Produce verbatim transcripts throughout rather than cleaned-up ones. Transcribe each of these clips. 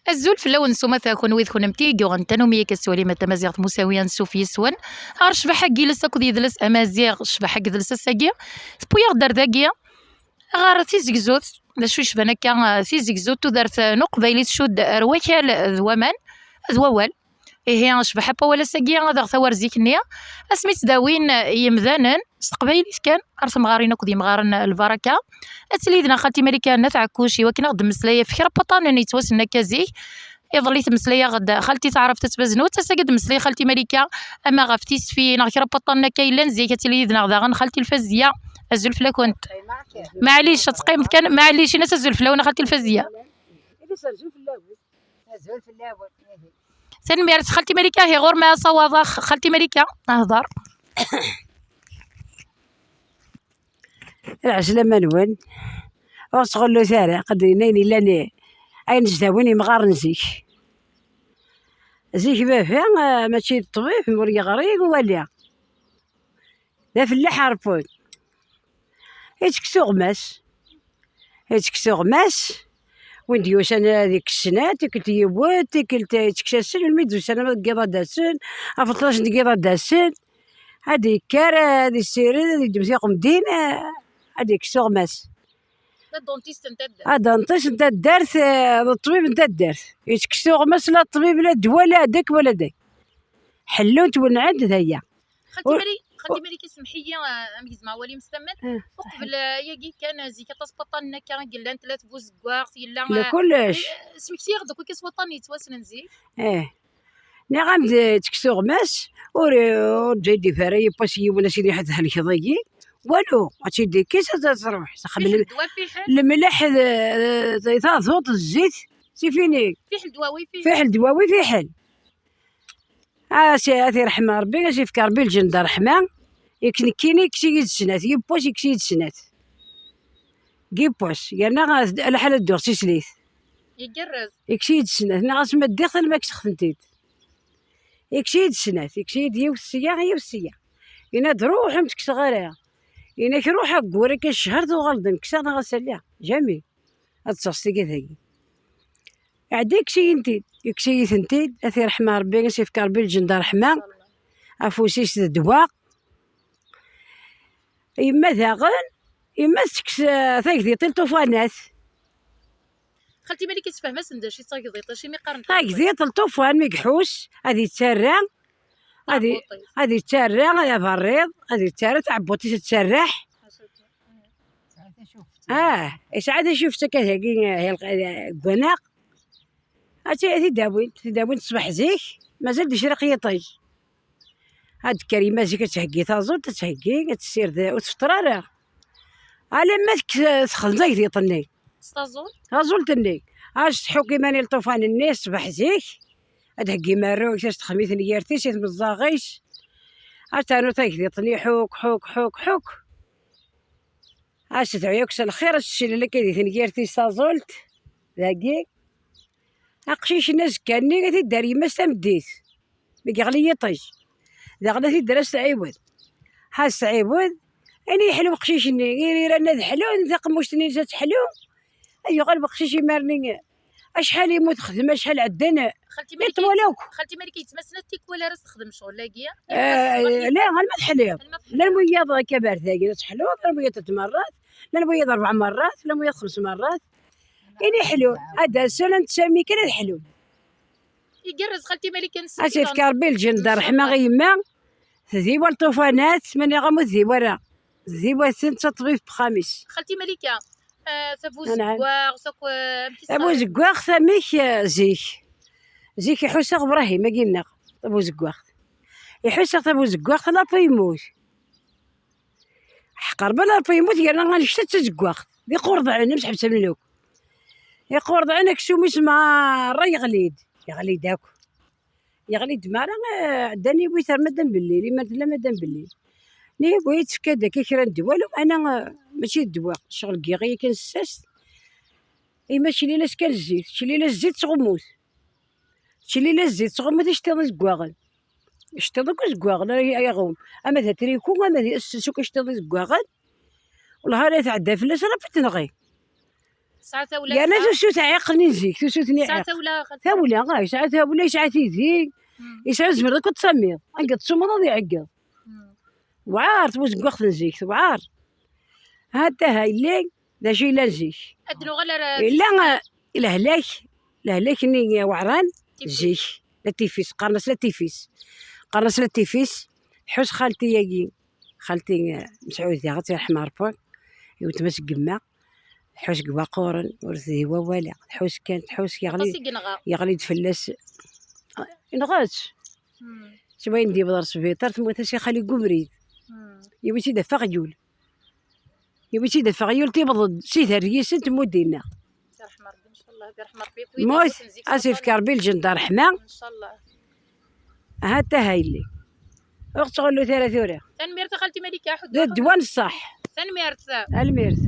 Azul fell-awen s umata, kunwi d kunemti i yuɣen tanumi akka s twalim a tamaziɣt musawi ansuf yis-wen. Ɣer ccbaḥa n yiles akked yidles amaziɣ, ccbaḥa n yidles ass-agi tewwi-aɣ-d ar dagi, ɣer tizegzut, d acu yecban akka, eh, tizegzut, tudert, eh, n uqbayli tcudd ar wakal d waman d wawal. Ihi, ccbaḥa n wawal ass-agi ad aɣ-tawi ar zik-nni, asmi ttdawin, eh, yemdanen s teqbaylit kan ar temɣarin akked yemɣaren n lbaraka. Ad tili yid-neɣ xalti Malika n At Ɛekkuc i wakken ad aɣ-d-temmeslay ɣef kra n waṭṭanen yettwassnen akka zik. Iḍelli temmeslay-aɣ-d xalti Taɛrabt At Baznut, ass-agi ad d-temmeslay xalti Malika ama ɣef tisfi neɣ kra n waṭṭanen akka yellan zik. Ad tili yid-neɣ daɣen xalti Lfaziya. Azul fell-akent. Maɛlic, ad teqqimeḍ kan, maɛlic, in-as azul fell-awen a xalti Lfaziya. Azul fell-awen. Tanemmirt xalti Malika, hi ɣur-m asawaḍ-ax xalti Malika, hḍer. Lɛeslama-nwen, ur sɣellut ara, qed d-yenna ayen illan, ayen ttdawin imɣaren zik. Zik baba, eh, mačči d ṭṭbib, ur yeɣri, ur wali. D afellaḥ arpun. Ittekk tuɣmas. Ittekk tuɣmas. Win d-yusan ad ikkes snat, tikkelt yiwet, tikkelt ittekk ass-n, melmi d-usan ama deg yiḍ ad d-asen, ɣef ṭnac n yiḍ ad d-asen. Ad yekker, ad issired, ad yeddem tiqemdin, ad ikkes tuɣmas. D adantist n taddart. Adantist n taddart, eh, d ṭṭbib n taddart. Ittekk tuɣmas la ṭṭbib, la ddwa, la dak, wala dak. Ḥellu n twenɛent d aya. Xalti Ur- Mari, xalti Mari, semḥ-iyi, eh, am gezmeɣ wali mstammen. Eh. Uqbel, eh, yagi kan, eh, zik aṭas n waṭṭanen akka i yellan, tella tbuzeggaɣt, yella, La eh, kullec. Eh, smekti-aɣ-d akk akas waṭṭanen yettwassnen zik. Eh. Nniɣ-am-d, eh, ttekkes tuɣmas, ur, ur ǧǧa-yi-d ifara yiwwas yiwen, a sidi, ḥed thelkeḍ-iyi. Walu, ad tt-id-ikkes, ad, ad truḥ. Texdem fiḥel ddwa fiḥel. Lemleḥ, d, d, taḍuṭ, zzit, c'est fini. Fiḥel ddwawi fiḥel. Fiḥel ddwawi fiḥel. Ah, si, ad t-irḥem Rebbi, ad s-yefk Rebbi lǧend ṛṛeḥma. Yak nekkini, kkes-iyi-d snat, yiwwas yekkes-iyi-d snat. Yiwwas, yerna ɣas d-, lḥal ad dduɣ s tislit. Igerrez. Yekkes-iyi-d snat, neɣ asma ddiɣ-t alma kkseɣ-tent-id. Yekkes-iyi-d snat, yekkes-iyi-d yiwet sya, yiwet sya. Yenna-d, "Ruḥ, ur m-tt-kkseɣ ara." Yenna-k, "Ruḥ, aggur akka ccher, tuɣaleḍ d m-kkseɣ neɣ ass-a lliɣ." Jamais. Ad ṭṭseɣ s tigad-agi. Iɛedda yekkes-iyi-tent-id, yekkes-iyi-tent-id, ad t-irḥem Rebbi, ad s-yefk Rebbi lǧend ṛṛeḥma, afus-is d ddwa. Yemma daɣen, yemma tekkes, eh, tagdiṭ i lṭufanat. Xalti Malika, tessefhem-asen d acu i d tagdiṭ, acimi qqaren tagdiṭ? Tagdiṭ, lṭufan mi iḥus, ad yettarra, ad y-, Taɛebbuṭ-is. Ad yettarra, ad aberriḍ, ad yettarra, taɛebbuṭ-is ad tserreḥ. Ah, yesɛa tacuft akka dagi, eh, deg wanaɣ. Ad t-, ad t-id-awint, ad t-id-awint ṣṣbeḥ zik, mazal d icraq yiṭij. Ad d-tekker yemma zik, ad theggi taẓult, ad theggi, ad tessired, ur tfeṭṭer ara. Alamma tek-, texdem tagdiṭ-nni. S taẓult? Taẓult-nni. Ad s-tḥuk iman i lṭufan-nni ṣṣbeḥ zik, ad d-theggi marruyt, ad s-texmi tneggirt-is i tmeẓẓaɣ-is, ad ternu tagdiṭ-nni ḥuk, ḥuk, ḥuk, ḥuk. Ad s-tedɛu akk s lxir, ad s-tcellel akka di tneggirt-is taẓult, dagi. Aqcic-nni azekka-nni ad t-id-terr yemma-s tameddit, mi yeɣli yiṭij. Daɣen ad t-id-terr ad s-tɛiwed. Ha s-tɛiwed, ayen yeḥlu uqcic-nni, iriran ad ḥlun, taqemmuct-nni ad teḥlu, ad yuɣal weqcic imar-nni. Acḥal imu texdem, acḥal ɛeddan, xalti Malika yeṭṭwal akk. Xalti Malika yettmassen tikwal ara s-texdem ccɣel-agi? Eh, la, alma teḥliḍ. Alma teḥliḍ. Llan wiyaḍ akka berdagin ad teḥluḍ, llan wiyaḍ tlata merrat, llan wiyaḍ rebɛ merrat, llan wiyaḍ xems merrat. Ini ḥlu, ad d-asen, ad ntsami kan ad ḥlun. Igerrez xalti Malika. Ad s-yefk Rebbi lǧend, ṛṛeḥma i yemma. Tdiwa lṭufanat, ma nniɣ-am ur tdiwa ara. Tdiwa-ten d taṭbibt n uxxam-is. Xalti Malika, eh, tabuzeggaɣt, akk, eh, amek i s-, tabuzeggaɣt, amek, eh, zik. Zik iḥuss-aɣ Brahim, agi-nneɣ, tabuzeggaɣt. Iḥuss-aɣ tabuzeggaɣt, lapu yemmut. Ḥqer bala lapu yemmut, yerna annect-a d tazeggaɣt. D iqurḍɛen, am sḥebsen akk. Iqurḍɛen aksum-is merra yeɣli-d. Yeɣli-d akk. Yeɣli-d merra, eh, ɛeddan yiwit ar madam Bellil, iman tella madam Bellil. Ni, bu-, i tefka-d akka kra n ddwa, lameɛna, eh, mačči d ddwa, ccɣel n yiɣi kan s ssast. Ima tcellil-as kan zzit, tcellil-as zzit s tɣemmut. Tcellil-as zzit s tɣemmut, iceṭṭiḍen zeggaɣen. Iceṭṭiḍen akk zeggaɣen, ay, ay aɣum. Ama d atriku, ama d asensu akk iceṭṭiḍen zeggaɣen. Wellah ara tɛedda fell-as, ala fu tenɣi. Tesɛa tawla. Yerna tesɛa, tusut ɛiqen i zik, tusut-nni tesɛa ɛiq. Tawla, xalti. Tawla, ah, yesɛa tawla, yesɛa tidi, mm, yesɛa zmer ad k-tṣammiḍ. Anga tṣummeḍ ad iɛeggeḍ. Mm. Wɛar tbuzeggaɣt n zik, tewɛar. Ha-t-aha yelli, d acu yellan zik. Ad nuɣal ar yella, eh, lehlak, lehlak-nni weɛran. Tifis. Zik, la tifis, qqaren-as la tifis. Qqaren-as la tifis, tḥus xalti-agi, xalti, eh, Mesɛud diɣ, ad tt-yerḥem Ṛebbi, i weltma-s n yemma, tḥus deg waquren, ur tdi wawal, tḥus kan, tḥus, yeɣli, aṭas i yenɣa, yeɣli-d fell-as. Ah, yenɣa-tt. Hmm. S wayen d-yewweḍ ɣer sbiṭar, temmut-as i xali deg ubrid. Hmm. Yewwi-tt-id ɣef uɣyul. Yewwi-tt-id ɣef uɣyul, tiweḍ-d si tergis n tmuddin-a. Yerḥem Ṛebbi, ncallah, yerḥem Ṛebbi. Mut, ad s-ifk Ṛebbi lǧend ṛṛeḥma. Ncallah. Ahat aha yelli. Ur ɣ-ttɣellut ara tura. Tanemmirt a xalti Malika, ḥuddu. D ddwa n ṣṣeḥ. Tanemmirt. Almirt.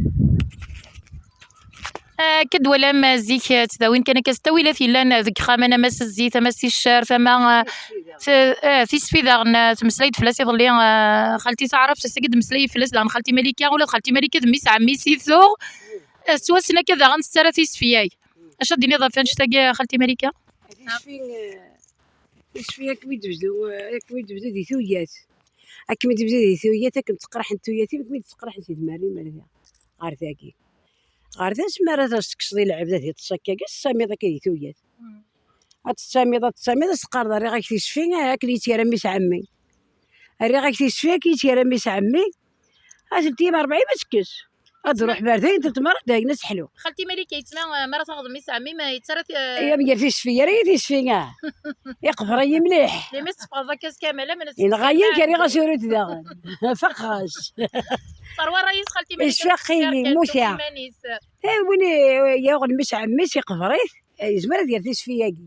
Akka d-twalam, eh, zik, eh, ttdawin kan akka s ttawilat yellan, eh, deg yixxamen, ama s zzit, ama s ticcer, ama, eh, t-, eh, tisfi daɣen, eh, temmeslay-d fell-as iḍelli, eh, xalti Taɛrabt, ass-agi d-temmeslay fell-as daɣen xalti Malika, ula d xalti Malika d mmi-s ɛemmi-s i tuɣ, eh, tettwassen akka daɣen tettarra tisfi-agi. Acu ad d-tiniḍ ɣef annect-agi, xalti Malika? Tisfi, eh, tisfi akken i d-tebdu, eh, akken i d-tebdu di tuyat. Akken i d-tebdu di tuyat, akken tteqraḥent tuyat-im, akken i d-tteqraḥent idmaren-im ar da, ɣer dagi. Ɣer tasmi ara tekkseḍ i lɛebd ad iṭṭes akka, ad tessamiḍ akka di tuyat. Mm. Ad tessamiḍ, ad tessamiḍ, ad s-teqqareḍ rriɣ-ak tisfi, ah, akken i tt-yerra mmi-s ɛemmi. Rriɣ-ak tisfi, akken i tt-yerra mmi-s ɛemmi. Ad tent-yim rebɛin ma tekkes. Ad d-ruḥ ber dayen, telt mara dayen, ad seḥlu. Xalti Malika, yettma, eh, mi ara taɣeḍ mmi-s ɛemmi, ma yettarra ti-, eh, ay, am gar tisfi, yerra-yi tisfi, ah. Iqber-iyi mliḥ. Imi teffɣeḍ akka s kamel, am yenɣa-yi, gariɣ-as urut daɣen. Faqeɣ-as. Terwa ṛṛay-is xalti Malika, isfaq-iyi, mmuteɣ. Iman-is. Eh, win i, i yaɣen mmi-s ɛemmi-s, iqber-it, eh, yezmer ad yerr tisfi-agi.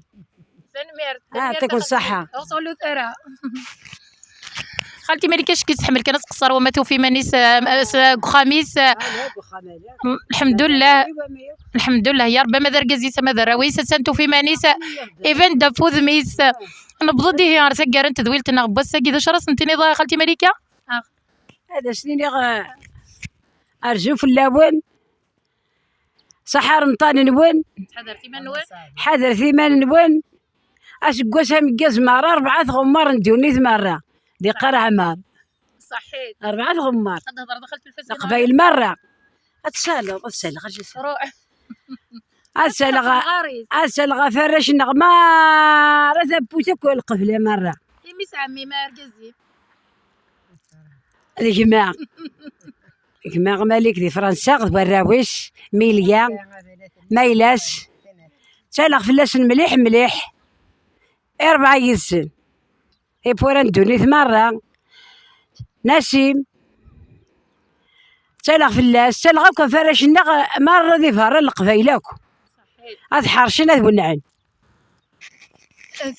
Tanemmirt. Ah, tanemmirt, taken ṣṣaḥa. Ur ɣ-tɣellut ara. Xalti Malika, acu k-iseḥmel kan ad tqeṣṣer wama tufa iman-is, eh, s-, deg uxxam-is, eh. Ah, la, deg uxxam, la. Lḥemdullah. Lḥemdullah, ya Rebbi, ama d argaz-is, ama d arraw-is, attan tufa iman-is, eh, iban-d ɣef wudem-is, eh. Newweḍ-d ihi ɣer taggara n tedwilt-nneɣ n wass-agi, d acu ara sen-tiniḍ, eh, xalti Malika? Ah. Ad as-niniɣ, eh, arzu fell-awen. Ṣaḥa imeṭṭanen-nwen. Ḥadret iman-nwen. Ḥadret iman-nwen. Aseggas ameggaz merra, rebɛa tɣemmar n ddunit merra. D iqqar Ɛmar. Ṣaḥit. Rebɛa tɣemmar. Ad tehder daxel telfazin. Leqbayel merra. Ad tsaleḍ, ad tsaleḍ, ad tsaleḍ. Ruḥ. Ad saleɣ, ad saleɣ ɣef arrac-nneɣ merra, tawwurt akk lqebla merra. Imi-s ɛemmi, ma argaz-im? D gma. Gma Malik di Fransa, d warraw-is, Milya, Maylas. Ttaleɣ fell-asen mliḥ, mliḥ. I rebɛa yid-sen. Ipura n ddunit merra. Nasim. Ttaleɣ fell-as, ttaleɣ akk ɣef arrac-nneɣ merra di berra n Leqbayel akk. Ad ḥercen, ad wennɛen.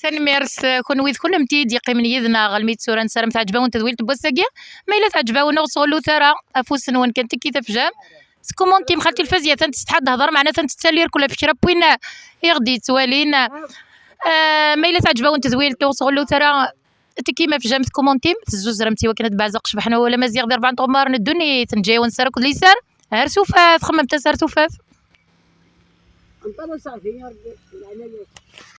Tanemmirt, eh, kunwi d kunemti i d-yeqqimen yid-neɣ almi d tura. Nessaram teɛǧeb-awen tedwilt n wass-agi. Ma yella teɛǧeb-awen, ur ttɣullut ara afus-nwen kan, tekki tafjam. Tkumuntim xalti Lfaziya, atan tsetḥa ad d-tehder, meɛna atan tettali irkul ɣef kra n win, eh, i ɣ-d-yettwalin. Eh, ma yella teɛǧeb-awen tedwilt, ur ttɣullut ara, tekkim afjam, tkumuntim, tezzuzremt i wakken ad d-beɛzeɣ ccbaḥ n wawal amaziɣ di rebɛa n tɣemmar n ddunit, neǧǧa-yawen sser akked liser. Ar tufat, xemmemt-as ar tufat. Nṭal aseɛdi, ya Rebbi, leɛnaya-k.